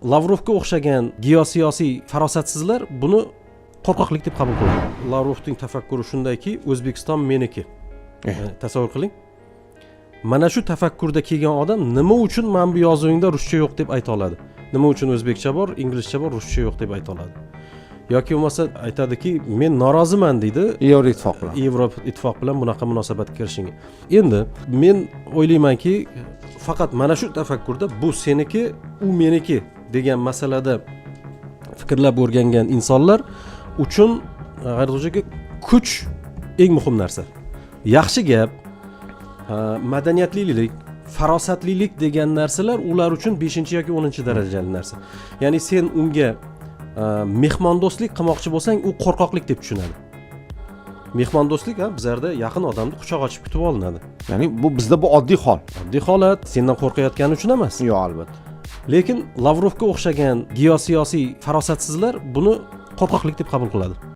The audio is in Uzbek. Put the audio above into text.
Lavrovga o'xshagan geosiyosiy farosatsizlar buni qo'rqoqlik deb qabul qiladi. Lavrovning tafakkuri shundayki, O'zbekiston meniki. Tasavvur qiling, mana shu tafakkurda kelgan odam nima uchun mana bu yozuvingda ruscha yo'q deb ayta oladi? Nima uchun o'zbekcha bor, inglizcha bor, ruscha yo'q deb ayta oladi? Yoki bo'lmasa aytadiki, men noroziman deydi Yevroittifoq bilan. Yevropa Ittifoq bilan bunaqa munosabatga kirishingga. Endi men o'ylaymanki, faqat mana shu tafakkurda, bu seniki, u meniki degan masalada fikrlab o'rgangan insonlar uchun, G'ayrat aka, kuch eng muhim narsa. Yaxshi gap, madaniyatlilik, farosatlilik degan narsalar ular uchun beshinchi yoki 10- darajali narsa. Ya'ni sen unga mehmondo'stlik qilmoqchi bo'lsang, u qo'rqoqlik deb tushunadi. Mehmondo'stlik, ha, bizlarda yaqin odamni quchoq ochib kutib olinadi. Ya'ni bu bizda bu oddiy hol. Oddiy holat, sendan qo'rqayotgani uchun emas. Yo'q, albatta. Lekin Lavrovga o'xshagan geosiyosiy farosatsizlar buni qo'rqoqlik deb qabul qiladi.